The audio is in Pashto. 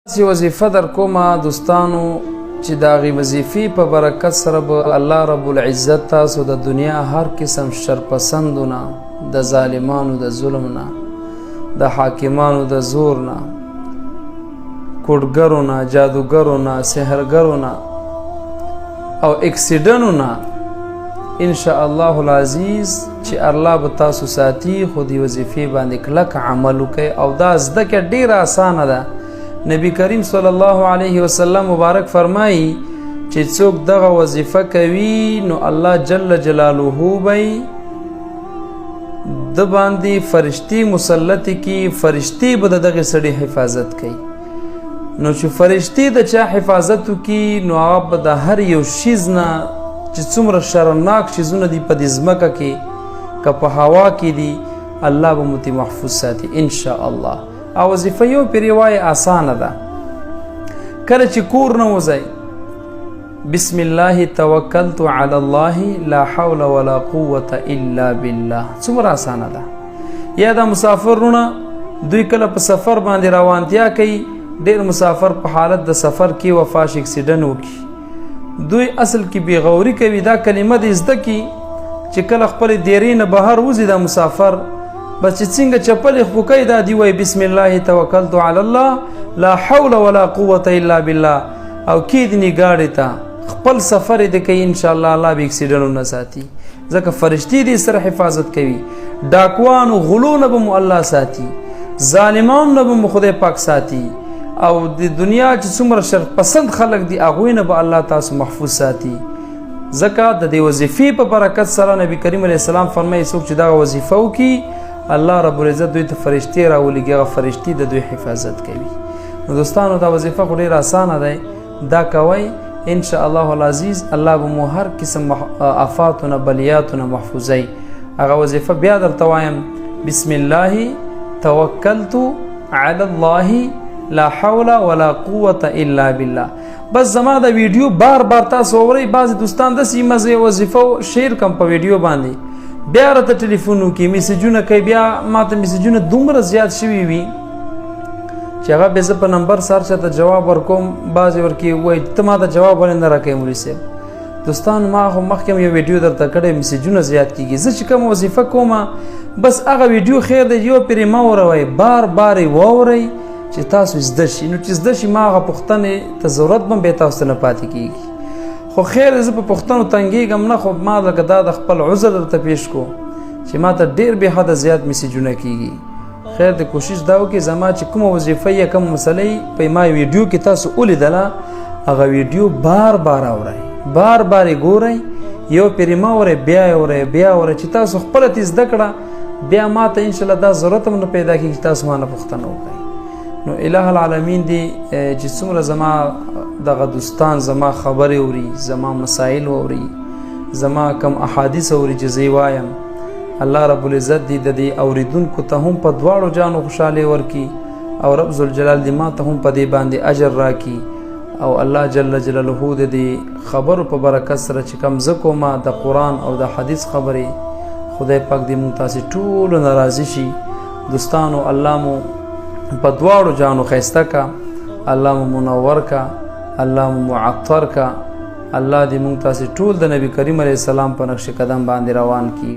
داسې وظیفه در کومه دوستانو چې د هغې وظیفې په برکت سره به الله رب العزت تاسو د دنیا هر قسم شرپسندو نه، د ظالمانو د ظلم نه، د حاکمانو د زور نه، کوډګرو نه، جادوګرو نه، سحرګرو نه او اکسیډنو نه ان شاء الله العزیز چې الله به تاسو ساتي. خو دې وظیفې باندې کلک عمل وکړئ او دا زده کړه ډېره اسانه ده. نبی کریم صلی الله علیه وسلم مبارک فرمایي چې څوک دغه وظیفه کوي نو الله جل جلاله به د باندې فرشتي مسلط کی، فرشتي به د دغه سړي حفاظت کوي. نو چې فرشتي د چا حفاظت وکي نو هغه به د هر یو شیز نه چې څومره شرمناک شیزونه دي په دې ځمکه کې که په هوا کې دي، الله به مو ترې محفوظ ساتي ان شاء الله. او وظیفه یو پرې وایي اسانه ده. کله چې کور نه وځئ، بسم الله توکلت علی الله لا حول ولا قوة الا بالله، څومره اسانه ده. یا دا مسافر رونه دوی کله په سفر باندې روانتیا کوي، ډیر مسافر په حالت د سفر کې وفاش اکسیډنټ وکړي، دوی اصل کې بېغوري کوي. دا کلمه دې زده کړي چې کله خپلې دیرې نه بهر وځي دا مسافر، بس چې څنګه چپلې خو کوي دا دی وایي بسم الله توکلت علی الله لا حول ولا قوة الا بالله، او کېدني ګاډي ته خپل سفر دې کوي، ان شاء الله الله به اکسیډنټونه نه ساتي، ځکه فرشتې دې سره حفاظت کوي. ډاکوانو غلو نه به مو الله ساتي، ظالمانو نه به مو خدای پاک ساتي، او د دنیا چې څومره شر پسند خلک دي هغوی نه به الله تاسو محفوظ ساتي. ځکه د دې وظیفې په برکت سره نبی کریم علیه السلام فرمایي څوک چې دغه وظیفه وکړي الله رب العزت دوی ته فرشتې راولېږي، هغه فرشتې د دوی حفاظت کوي. نو دوستانو دا وظیفه خو ډېره اسانه دی، دا کوئ ان شاء الله العزیز الله به مو هر قسم آفاتو نه بلیاتو نه محفوظوي. هغه وظیفه بیا درته وایم، بسم الله توکلت علی الله لا حول ولا قوة الا بالله. بس زما دا ویډیو بار بار تاسو اورئ، بعضې دوستان داسې مزه وظیفه شیر کم په ویډیو باندې، بیا راته ټلیفون وکړي، میسجونه کوي، بیا ماته میسجونه دومره زیات شوي وي چې هغه بیا زه په نمبر سر چاته جواب ورکوم، بعضې ورکې وایي ته ماته جواب ولې نه راکوې مولوي صاحب. دوستان ما خو مخکې هم یو ویډیو درته کړې، میسجونه زیات کېږي. زه چې کومه وظیفه کومه بس هغه ویډیو خیر دی، یو پرې مه وروئ، بار بار یې واورئ چې تاسو زده شي. نو چې زده شي ما هغه پوښتنې ته ضرورت به هم بیا تاسو ته نه پاتې کېږي. خو خیر زه په پوښتنو تنګېږم نه، خو ما لکه دا د خپل عذر درته پېښ کو چې ما ته ډېر بې حده زیات میسجونه کېږي. خیر د کوشش دا وکړي زما چې کومه وظیفه یا کومه مسله یې په ما ویډیو کې تاسو ولیدله هغه ویډیو بار بار اورئ، بار بار یې ګورئ، یو پرې مه اورئ، بیا یې اورئ، بیا اورئ، چې تاسو خپله ترې زده کړه بیا ما ته انشاءالله دا ضرورت هم نه پیدا کېږي چې تاسو ما نه پوښتنه وکړئ. نو اله العالمین دی چې څومره زما دغه دوستان زما خبرې اوري، زما مسایل اوري، زما کم احادیث اوري چې زه یې وایم، الله رب العزت دې د دې اورېدونکو ته هم په دواړو جانو خوشحالي ورکړي، او رب ذوالجلال دې ما ته هم په دې باندې اجر راکړي، او الله جل جلاله د دې خبرو په برکت سره چې کوم زه کومه د قرآن او د حدیث خبرې، خدای پاک دې مونږ تاسې ټولو نه راضي شي. دوستانو الله مو په دواړو جانو ښایسته کا، الله مو منور کا، الله مو معطر کا، الله دې مونږ تاسې ټول د نبی کریم علیه السلام په نقش قدم باندې روان کړي.